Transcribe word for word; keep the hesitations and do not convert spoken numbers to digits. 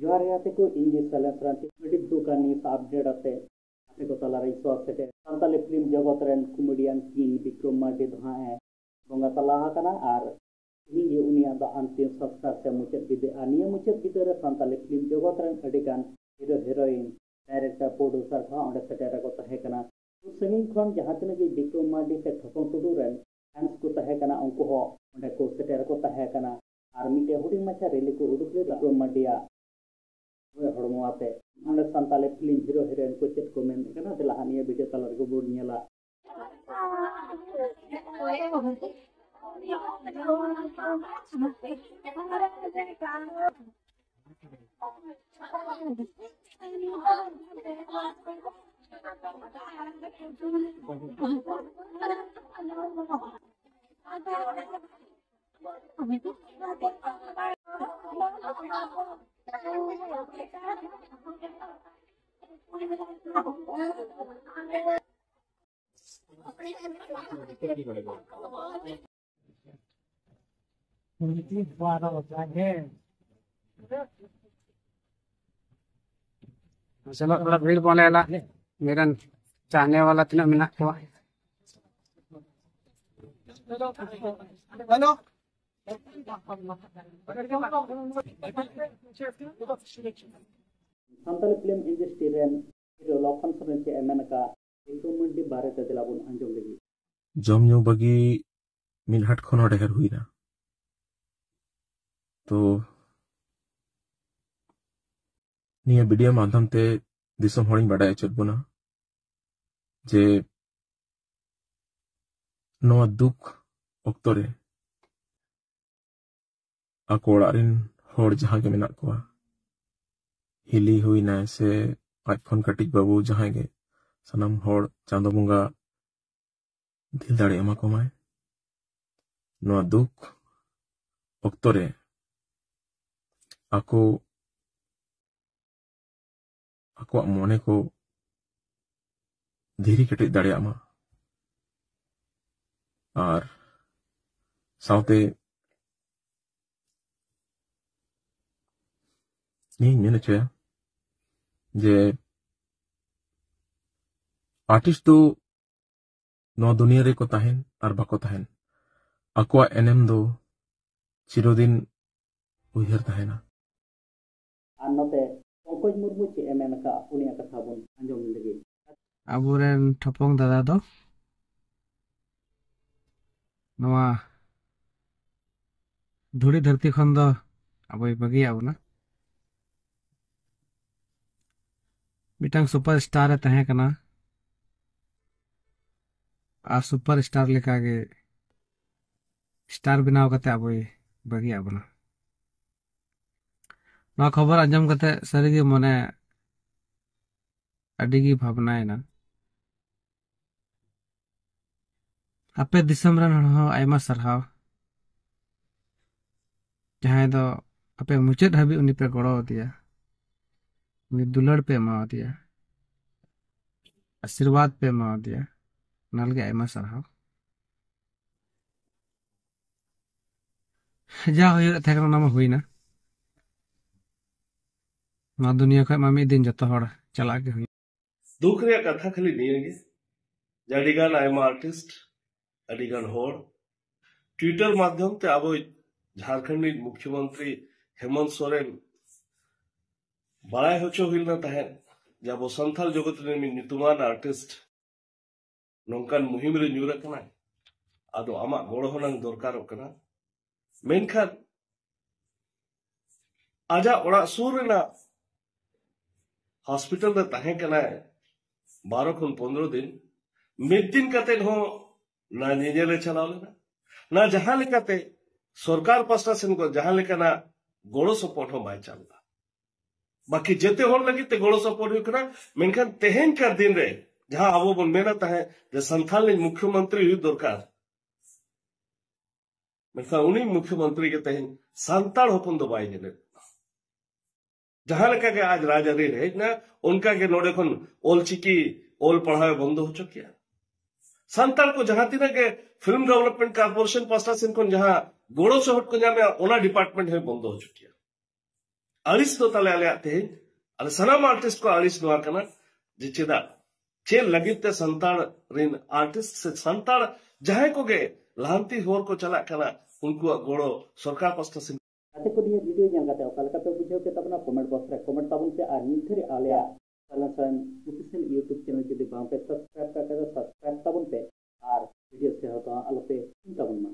ᱡᱚᱦᱟᱨ ᱜᱮ ᱜᱟᱛᱮ ᱠᱚ, ᱤᱧ ᱜᱮ ᱥᱟᱞᱮᱢ ᱥᱚᱨᱮᱱ᱾ ᱟᱹᱰᱤ ᱫᱩᱠ ᱟᱱ news update ᱟᱛᱮ ᱟᱯᱮ ᱠᱚ ᱛᱟᱞᱟᱨᱮ ᱥᱚᱦᱚᱨ ᱥᱮᱴᱮᱨ᱾ ᱥᱟᱱᱛᱟᱞᱤ film ᱡᱚᱜᱚᱛ ᱨᱮᱱ comedian king ᱵᱤᱠᱨᱚᱢ ᱢᱟᱨᱰᱤ ᱫᱚ ᱦᱟᱸᱜ ᱮ ᱵᱚᱸᱜᱟ ᱛᱟᱞᱟ ᱟᱠᱟᱱᱟ ᱟᱨ ᱛᱮᱦᱮᱧ ᱜᱮ ᱩᱱᱤᱭᱟᱜ ᱫᱚ ᱟᱱᱛᱤᱢ ᱥᱚᱝᱥᱠᱟᱨ ᱥᱮ ᱢᱩᱪᱟᱹᱫ ᱵᱤᱫᱟᱹᱭ᱾ ᱟᱨ ᱱᱤᱭᱟᱹ ᱢᱩᱪᱟᱹᱫ ᱵᱤᱫᱟᱹᱭ ᱨᱮ ᱥᱟᱱᱛᱟᱞᱤ film ᱡᱚᱜᱚᱛ ᱨᱮᱱ ᱟᱹᱰᱤ ᱜᱟᱱ hero heroine, director, producer ᱠᱚᱦᱚᱸ ᱚᱸᱰᱮ ᱥᱮᱴᱮᱨ ᱨᱮᱠᱚ ᱛᱟᱦᱮᱸ ᱠᱟᱱᱟ᱾ ᱥᱩᱨ ᱥᱟᱺᱜᱤᱧ ᱠᱷᱚᱱ ᱡᱟᱦᱟᱸ ᱛᱤᱱᱟᱹᱜ ᱜᱮ ᱵᱤᱠᱨᱚᱢ ᱢᱟᱨᱰᱤ ᱥᱮ ᱴᱷᱚᱯᱚᱝ ᱴᱩᱰᱩ ᱨᱮᱱ fans ᱠᱚ ᱛᱟᱦᱮᱸ ᱠᱟᱱᱟ, ᱩᱱᱠᱩ ᱦᱚᱸ ᱚᱸᱰᱮ ᱠᱚ ᱥᱮᱴᱮᱨ ᱨᱮᱠᱚ ᱛᱟᱦᱮᱸ ᱠᱟᱱᱟ᱾ ᱟᱨ ᱢᱤᱫᱴᱮᱱ ᱦᱩᱰᱤᱧ ᱢᱟᱪᱷᱟ rally ᱠᱚ ᱩᱰᱩᱠ ᱞᱮᱫᱟ ᱵᱤᱠᱨᱚᱢ ᱢᱟᱨᱰᱤᱭᱟᱜ ᱦᱚᱲᱢᱚ ᱟᱛᱮ᱾ ᱚᱸᱰᱮ ᱥᱟᱱᱛᱟᱞᱤ film hero heroine ᱠᱚ ᱪᱮᱫ ᱠᱚ ᱢᱮᱱᱮᱫ ᱠᱟᱱᱟ, ᱫᱮᱞᱟ ᱦᱟᱸᱜ ᱱᱤᱭᱟᱹ video ᱛᱟᱞᱟ ᱨᱮᱜᱮ ᱵᱚᱱ ᱧᱮᱞᱟ᱾ ᱪᱚᱞᱚ, ᱛᱷᱚᱲᱟ ᱵᱷᱤᱲ ᱵᱚᱱ ᱧᱮᱞᱟ, ᱢᱤᱫᱴᱮᱱ ᱪᱟᱦᱱᱮ ᱣᱟᱞᱟ ᱛᱤᱱᱟᱹᱜ ᱢᱮᱱᱟᱜ ᱠᱚᱣᱟ᱾ ᱥᱟᱱᱛᱟᱲᱤ film industry ᱨᱮᱱ hero ᱞᱚᱠᱷᱚᱱ ᱥᱚᱨᱮᱱ ᱪᱮᱫ ᱮ ᱢᱮᱱ ᱟᱠᱟᱫ ᱵᱤᱠᱨᱚᱢ ᱢᱟᱨᱰᱤ ᱵᱟᱨᱮᱛᱮ ᱫᱮᱞᱟ ᱵᱚᱱ ᱟᱸᱡᱚᱢ ᱞᱮᱜᱮ᱾ ᱡᱚᱢ ᱧᱩ ᱵᱟᱹᱜᱤ ᱢᱤᱫ ᱦᱟᱴ ᱠᱷᱚᱱ ᱦᱚᱸ ᱰᱷᱮᱨ ᱦᱩᱭᱱᱟ᱾ ᱛᱚ ᱱᱤᱭᱟᱹ video ᱢᱟᱫᱽᱫᱷᱚᱢ ᱛᱮ ᱫᱤᱥᱚᱢ ᱦᱚᱲᱤᱧ ᱵᱟᱰᱟᱭ ᱦᱚᱪᱚᱭᱮᱫ ᱵᱚᱱᱟ ᱡᱮ ᱱᱚᱣᱟ ᱫᱩᱠ ᱚᱠᱛᱚ ᱨᱮ ᱟᱠᱚ ᱚᱲᱟᱜ ᱨᱮᱱ ᱦᱚᱲ ᱡᱟᱦᱟᱸ ᱜᱮ ᱢᱮᱱᱟᱜ ᱠᱚᱣᱟ, ᱦᱤᱞᱤ ᱦᱩᱭᱱᱟᱭ ᱥᱮ ᱟᱡ ᱠᱷᱚᱱ ᱠᱟᱹᱴᱤᱡ ᱵᱟᱹᱵᱩ ᱡᱟᱦᱟᱸᱭ ᱜᱮ, ᱥᱟᱱᱟᱢ ᱦᱚᱲ ᱪᱟᱸᱫᱚ ᱵᱚᱸᱜᱟ ᱫᱤᱞ ᱫᱟᱲᱮ ᱮᱢᱟ ᱠᱚᱢᱟᱭ᱾ ᱱᱚᱣᱟ ᱫᱩᱠ ᱚᱠᱛᱚ ᱨᱮ ᱟᱠᱚ ᱟᱠᱚᱣᱟᱜ ᱢᱚᱱᱮ ᱠᱚ ᱫᱷᱤᱨᱤ ᱠᱮᱴᱮᱡ ᱫᱟᱲᱮᱭᱟᱜ ᱢᱟ᱾ ᱟᱨ ᱥᱟᱶᱛᱮ ᱤᱧ ᱢᱮᱱ ᱦᱚᱪᱚᱭᱟ ᱡᱮ ᱟᱨᱴᱤᱥᱴ ᱫᱚ ᱱᱚᱣᱟ ᱫᱩᱱᱤᱭᱟᱹ ᱨᱮᱠᱚ ᱛᱟᱦᱮᱱ ᱟᱨ ᱵᱟᱠᱚ ᱛᱟᱦᱮᱱ, ᱟᱠᱚᱣᱟᱜ ᱮᱱᱮᱢ ᱫᱚ ᱪᱤᱨᱚᱫᱤᱱ ᱩᱭᱦᱟᱹᱨ ᱛᱟᱦᱮᱱᱟ᱾ ᱟᱨ ᱱᱚᱛᱮ ᱯᱚᱝᱠᱚᱡᱽ ᱢᱩᱨᱢᱩ ᱪᱮᱫ ᱮ ᱢᱮᱱ ᱟᱠᱟᱫ, ᱩᱱᱤᱭᱟᱜ ᱠᱟᱛᱷᱟ ᱵᱚᱱ ᱟᱸᱡᱚᱢ ᱞᱮᱜᱮ᱾ ᱟᱵᱚᱨᱮᱱ ᱴᱷᱚᱯᱚᱝ ᱫᱟᱫᱟ ᱫᱚ ᱱᱚᱣᱟ ᱫᱷᱩᱲᱤ ᱫᱷᱟᱹᱨᱛᱤ ᱠᱷᱚᱱ ᱫᱚ ᱟᱵᱚᱭ ᱵᱟᱹᱜᱤᱭᱟᱜ ᱵᱚᱱᱟ᱾ ᱢᱤᱫᱴᱟᱝ ᱥᱩᱯᱟᱨ ᱥᱴᱟᱨ ᱮ ᱛᱟᱦᱮᱸ ᱠᱟᱱᱟ ᱟᱨ ᱥᱩᱯᱟᱨ ᱥᱴᱟᱨ ᱞᱮᱠᱟᱜᱮ ᱥᱴᱟᱨ ᱵᱮᱱᱟᱣ ᱠᱟᱛᱮ ᱟᱵᱚᱭ ᱵᱟᱹᱜᱤᱭᱟᱜ ᱵᱚᱱᱟ᱾ ᱱᱚᱣᱟ ᱠᱷᱚᱵᱚᱨ ᱟᱸᱡᱚᱢ ᱠᱟᱛᱮ ᱥᱟᱹᱨᱤᱜᱮ ᱢᱚᱱᱮ ᱟᱹᱰᱤ ᱜᱮ ᱵᱷᱟᱵᱽᱱᱟᱭᱮᱱᱟ᱾ ᱟᱯᱮ ᱫᱤᱥᱚᱢ ᱨᱮᱱ ᱦᱚᱲ ᱦᱚᱸ ᱟᱭᱢᱟ ᱥᱟᱨᱦᱟᱣ, ᱡᱟᱦᱟᱸᱭ ᱫᱚ ᱟᱯᱮ ᱢᱩᱪᱟᱹᱫ ᱦᱟᱹᱵᱤᱡ ᱩᱱᱤ ᱯᱮ ᱜᱚᱲᱚ ᱟᱫᱮᱭᱟ, ᱩᱱᱤ ᱫᱩᱞᱟᱹᱲ ᱯᱮ ᱮᱢᱟ ᱟᱫᱮᱭᱟ, ᱟᱥᱤᱨᱵᱟᱫᱽ ᱯᱮ ᱮᱢᱟ ᱟᱫᱮᱭᱟ, ᱚᱱᱟ ᱞᱟᱹᱜᱤᱫ ᱟᱭᱢᱟ ᱥᱟᱨᱦᱟᱣ᱾ ᱡᱟ ᱦᱩᱭᱩᱜ ᱛᱟᱦᱮᱸ ᱠᱟᱱᱟ ᱚᱱᱟ ᱢᱟ ᱦᱩᱭᱱᱟ᱾ ᱱᱚᱣᱟ ᱫᱩᱱᱤᱭᱟᱹ ᱠᱷᱚᱱ ᱢᱟ ᱢᱤᱫ ᱫᱤᱱ ᱡᱚᱛᱚ ᱦᱚᱲ ᱪᱟᱞᱟᱜ ᱜᱮ ᱦᱩᱭᱩᱜ᱾ ᱫᱩᱠ ᱨᱮᱭᱟᱜ ᱠᱟᱛᱷᱟ ᱠᱷᱟᱹᱞᱤ ᱱᱤᱭᱟᱹ ᱜᱮ ᱡᱮ ᱟᱹᱰᱤ ᱜᱟᱱ ᱟᱭᱢᱟ ᱟᱨᱴᱤᱥᱴ, ᱟᱹᱰᱤ ᱜᱟᱱ ᱦᱚᱲ ᱴᱩᱭᱤᱴᱟᱨ ᱢᱟᱫᱽᱫᱷᱚᱢ ᱛᱮ ᱟᱵᱚ ᱡᱷᱟᱲᱠᱷᱚᱸᱰ ᱨᱤᱱ ᱢᱩᱠᱷᱭᱚᱢᱚᱱᱛᱨᱤ ᱦᱮᱢᱚᱱᱛ ᱥᱚᱨᱮᱱ ᱵᱟᱲᱟᱭ ᱦᱚᱪᱚ ᱦᱩᱭ ᱞᱮᱱᱟ ᱛᱟᱦᱮᱸᱫ ᱡᱮ ᱟᱵᱚ ᱥᱟᱱᱛᱟᱲ ᱡᱚᱜᱚᱛ ᱨᱮᱱ ᱢᱤᱫ ᱧᱩᱛᱩᱢᱟᱱ ᱟᱨᱴᱤᱥᱴ ᱱᱚᱝᱠᱟᱱ ᱢᱩᱦᱤᱢ ᱨᱮ ᱧᱩᱨ ᱟᱠᱟᱱᱟᱭ, ᱟᱫᱚ ᱟᱢᱟᱜ ᱜᱚᱲᱚ ᱦᱚᱸ ᱱᱟᱝ ᱫᱚᱨᱠᱟᱨᱚᱜ ᱠᱟᱱᱟ᱾ ᱢᱮᱱᱠᱷᱟᱱ ᱟᱡᱟᱜ ᱚᱲᱟᱜ ᱥᱩᱨ ᱨᱮᱱᱟᱜ ᱦᱚᱥᱯᱤᱴᱟᱞ ᱨᱮ ᱛᱟᱦᱮᱸ ᱠᱟᱱᱟᱭ ᱵᱟᱨᱚ ᱠᱷᱚᱱ ᱯᱚᱱᱨᱚ ᱫᱤᱱ, ᱢᱤᱫ ᱫᱤᱱ ᱠᱟᱛᱮ ᱦᱚᱸ ᱱᱟ ᱧᱮᱧᱮᱞᱮ ᱪᱟᱞᱟᱣ ᱞᱮᱱᱟ, ᱱᱟ ᱡᱟᱦᱟᱸ ᱞᱮᱠᱟᱛᱮ ᱥᱚᱨᱠᱟᱨ ᱯᱟᱥᱴᱟ ᱥᱮᱱ ᱠᱷᱚᱱ ᱡᱟᱦᱟᱸ ᱞᱮᱠᱟᱱᱟᱜ ᱜᱚᱲᱚ ᱥᱚᱯᱚᱦᱚᱫ ᱦᱚᱸ ᱵᱟᱭ ᱪᱟᱞ ᱞᱮᱫᱟ᱾ ᱵᱟᱠᱤ ᱡᱮᱛᱮ ᱦᱚᱲ ᱞᱟᱹᱜᱤᱫ ᱛᱮ ᱜᱚᱲᱚ ᱥᱚᱯᱚᱦᱚᱫ ᱦᱩᱭᱩᱜ ᱠᱟᱱᱟ, ᱢᱮᱱᱠᱷᱟᱱ ᱛᱮᱦᱮᱧ ᱠᱟᱨ ᱫᱤᱱ ᱨᱮ ᱡᱟᱦᱟᱸ ᱟᱵᱚ ᱵᱚᱱ ᱢᱮᱱᱟ ᱛᱟᱦᱮᱸᱫ ᱡᱮ ᱥᱟᱱᱛᱟᱲ ᱨᱤᱱ ᱢᱩᱠᱷᱭᱚᱢᱚᱱᱛᱨᱤ ᱦᱩᱭᱩᱜ ᱫᱚᱨᱠᱟᱨ, ᱢᱮᱱᱠᱷᱟᱱ ᱩᱱᱤ ᱢᱩᱠᱷᱭᱚᱢᱚᱱᱛᱨᱤ ᱜᱮ ᱛᱮᱦᱮᱧ ᱥᱟᱱᱛᱟᱲ ᱦᱚᱯᱚᱱ ᱫᱚ ᱵᱟᱭ ᱧᱮᱞᱮᱫ ᱠᱚᱣᱟ᱾ ᱡᱟᱦᱟᱸ ᱞᱮᱠᱟ ᱜᱮ ᱟᱡ ᱨᱟᱡᱽᱟᱹᱨᱤ ᱨᱮ ᱦᱮᱡ ᱮᱱᱟ, ᱚᱱᱠᱟ ᱜᱮ ᱱᱚᱰᱮ ᱠᱷᱚᱱ ᱚᱞᱪᱤᱠᱤ ᱚᱞ ᱯᱟᱲᱦᱟᱣ ᱮ ᱵᱚᱱᱫᱚ ᱦᱚᱪᱚ ᱠᱮᱜᱼᱟ᱾ ᱥᱟᱱᱛᱟᱲ ᱠᱚ ᱡᱟᱦᱟᱸ ᱛᱤᱱᱟᱹᱜ ᱜᱮ ᱯᱷᱤᱞᱢ ᱰᱮᱵᱷᱞᱚᱯᱢᱮᱱᱴ ᱠᱚᱨᱯᱳᱨᱮᱥᱚᱱ ᱯᱟᱥᱴᱟ ᱥᱮᱱ ᱠᱷᱚᱱ ᱡᱟᱦᱟᱸ ᱜᱚᱲᱚ ᱥᱚᱦᱚᱫ ᱠᱚ ᱧᱟᱢᱮᱜᱼᱟ, ᱚᱱᱟ ᱰᱤᱯᱟᱨᱴᱢᱮᱱᱴ ᱦᱚᱸᱭ ᱵᱚᱱᱫᱚ ᱦᱚᱪᱚ ᱠᱮᱭᱟ᱾ ᱟᱹᱲᱤᱥ ᱫᱚ ᱛᱟᱞᱮ ᱟᱞᱮᱭᱟᱜ ᱛᱮᱦᱮᱧ, ᱟᱞᱮ ᱥᱟᱱᱟᱢ ᱟᱨᱴᱤᱥᱴ ᱠᱚ ᱟᱹᱲᱤᱥ ᱱᱚᱣᱟ ᱠᱟᱱᱟ ᱡᱮ ᱪᱮᱫᱟᱜ, ᱪᱮᱫ ᱞᱟᱹᱜᱤᱫ ᱛᱮ ᱥᱟᱱᱛᱟᱲ ᱨᱤᱱ ᱟᱨᱴᱤᱥᱴ ᱥᱮ ᱥᱟᱱᱛᱟᱲ ᱡᱟᱦᱟᱸᱭ ᱠᱚᱜᱮ ᱞᱟᱦᱟᱱᱛᱤ ᱦᱚᱨ ᱠᱚ ᱪᱟᱞᱟᱜ ᱠᱟᱱᱟ, ᱩᱱᱠᱩᱣᱟᱜ ᱜᱚᱲᱚ ᱥᱚᱨᱠᱟᱨ ᱯᱟᱥᱴᱟ ᱥᱮᱱ᱾ ᱜᱟᱛᱮ ᱠᱚ, ᱱᱤᱭᱟᱹ ᱵᱷᱤᱰᱤᱭᱳ ᱧᱮᱞ ᱠᱟᱛᱮ ᱚᱠᱟ ᱞᱮᱠᱟ ᱯᱮ ᱵᱩᱡᱷᱟᱹᱣ ᱠᱮᱫ ᱛᱟᱵᱚᱱᱟ? ᱠᱚᱢᱮᱱᱴ ᱵᱚᱠᱥ ᱨᱮ ᱠᱚᱢᱮᱱᱴ ᱛᱟᱵᱚᱱ ᱯᱮ ᱟᱨ ᱱᱤᱛ ᱫᱷᱟᱹᱨᱤᱡ ᱟᱞᱮᱭᱟᱜ ᱥᱟᱭᱞᱮᱱᱥ ᱚᱯᱷᱤᱥᱤᱭᱟᱞ ᱤᱭᱩᱴᱩᱵᱽ ᱪᱮᱱᱮᱞ ᱡᱩᱫᱤ ᱵᱟᱝ ᱯᱮ ᱥᱟᱵᱥᱠᱨᱟᱭᱤᱵ ᱠᱟᱜ ᱠᱷᱟᱡ ᱫᱚ ᱥᱟᱵᱥᱠᱨᱟᱭᱤᱵ ᱛᱟᱵᱚᱱ ᱯᱮ ᱟᱨ ᱵᱷᱤᱰᱤᱭᱳ ᱥᱮᱭᱟᱨ ᱫᱚ ᱟᱞᱚ ᱯᱮ ᱦᱤᱲᱤᱧ ᱛᱟᱵᱚᱱ ᱢᱟ᱾